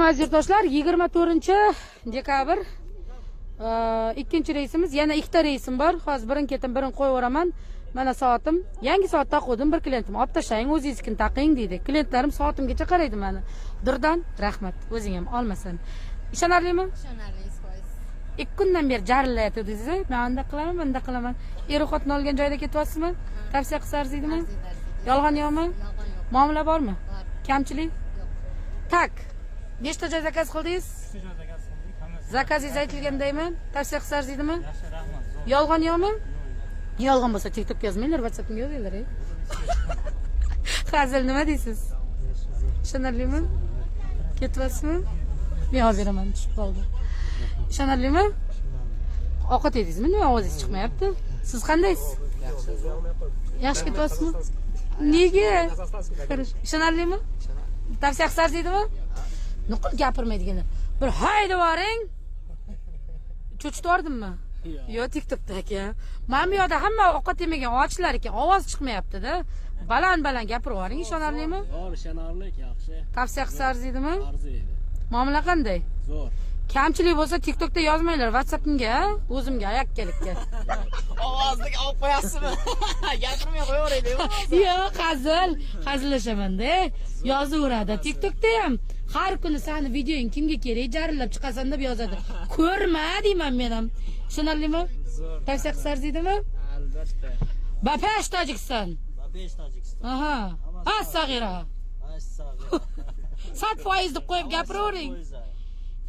Aziz yurtdoshlar, 24 dekabr, ikkinchi reysimiz. Yana ikkita reysim bor. Hozir birin ketin birini qo'yib yuboraman. Mana soatim, yangi soat taquvdim. Bir klientim "Olib tashlang, o'zingiznikini taqing", deydi. Klientlarim soatimgacha qaraydi mani. Durdan, rahmat, o'zing ham olmasan. Ishonarlimi? Ishonarli, 100%. 2 kundan beri jarillayotgandingiz: "Man undaq qilaman, bundoq qilaman". Er xotin olgan joyda ketyapsizmi? Tavsiya qilsa arziydimi? Arziydi, arziydi. Yolg'on yo'qmi? Yolg'on yo'q. Muomala bormi? Bor. Kamchilik? Yo'q. Так, nechta joy zakaz qildingiz? Uchta joy zakaz qildik, hammasi. Zakazingiz aytilgandaymi? Tavsiya qilsa arzidimi? Yaxshi, rahmat, zo'r. Yolg'on yo'qmi? Yolg'on bo'lsa, TikTokka yozmanglar, WhatsAppga yozinglar. Ey, hazil. Nima deysiz, ishonarlimi? Ketyapsizmi? Men olib beraman, tushib qoldi. Ishonarlimi? Ovqat yedingizmi? Nima, ovozingiz chiqmayapti? Siz qandaysiz, yaxshi ketyapsizmi? Nega? Хорошо. Ishonarlimi? Tavsiya qilsa arziydimi? Nuqul gapirmaydiganlar, bir haydab yuboring. Cho'chitib yubordimmi? Yo'q, TikTokda aka. Mana bu yoqda hamma ovqat yemagan, ochlar ekan, ovoz chiqmayaptida. Baland baland gapirib yuboring. Ishonarlimi? Zo'r, ishonarli, yaxshi. Tavsiya qilsa arziydimi? Arziydi. Muomala qanday? Zo'r. Kamchilik bo'lsa, TikTokda yozmanglar, WhatsAppimga, o'zimga, yakkalikka. Ovozni olib qo'yasizmi? Gapirmay qo'yaveraylik. Yo'q, hazil, hazillashamanda. Yozaveradi TikTokda ham har kuni: "Sani videoing kimga kerak, jarillab chiqasan", deb yozadi. "Ko'rma", deyman men ham. Ishonarlimi? Tavsiya qilsa arziydimi? Albatta. Ба пеш, Tojikiston! Ба пеш, Tojikiston. Aha, astag'ira. 100% deb qo'yib gapiravering.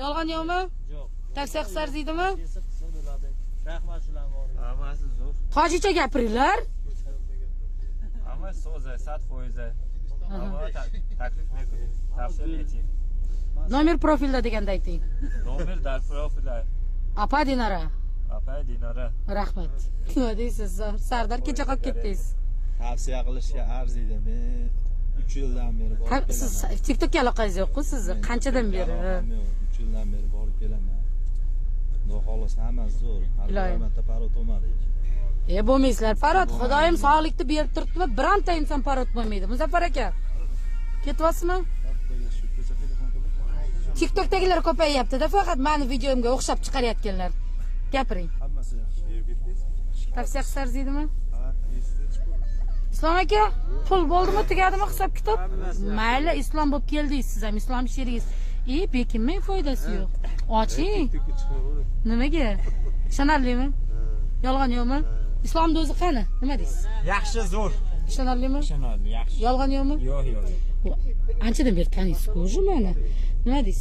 Yolg'on yo'qmi? Yo'q. Tavsiya qilsa arziydimi? Qilsa bo'ladi. Rahmat shularni bor. Hammasi zo'r. Tojikcha gapiringlar. Hammasi toza, 100%. Hamma taklif mekунем. Tavsiya meting. "Nomer profilda" deganda ayting. Номер дар профиля. Apa Dinara. Apa Dinara. Rahmat. Nima deysiz, Sardor? Kecha qolib ketdingiz. Tavsiya qilishga arziydi. Men 3 yildan beri borib Siz kelaman. TikTokka aloqangiz yo'q-ku sizni qanchadan beri? Aloqam yo'q. 3 yildan beri borib kelaman. Xudo xohlasa, hammasi zo'r. Hali Iloyim. bir marta parod olmadik. E, bo'lmaysizlar parod. Xudoyim sog'likni berib turibdimi, bironta inson parod bo'lmaydi. Muzaffar aka, ketyapsizmi? TikTokdagilar ko'payyaptida, faqat mani videomga o'xshab chiqarayotganlar. Gapiring. Hammasi yaxshi. Tavsiya qilsa arziydimi? Islom aka, pul bo'ldimi, tugadimi hisob kitob? Mayli, islom bo'lib keldingiz, siz ham islom sherigingiz. E, bekinmang, foydasi yo'q. Oching. Nimaga? Ishonarlimi? Yolg'on yo'qmi? Islomni o'zi qani? Nima deysiz? Yaxshi, zo'r. Ishonarlimi? Ishonarli, yaxshi. Yolg'on yo'qmi? Yo'q, yo'q. Anchadan beri taniysiz-ku уже mani. Nima deysiz?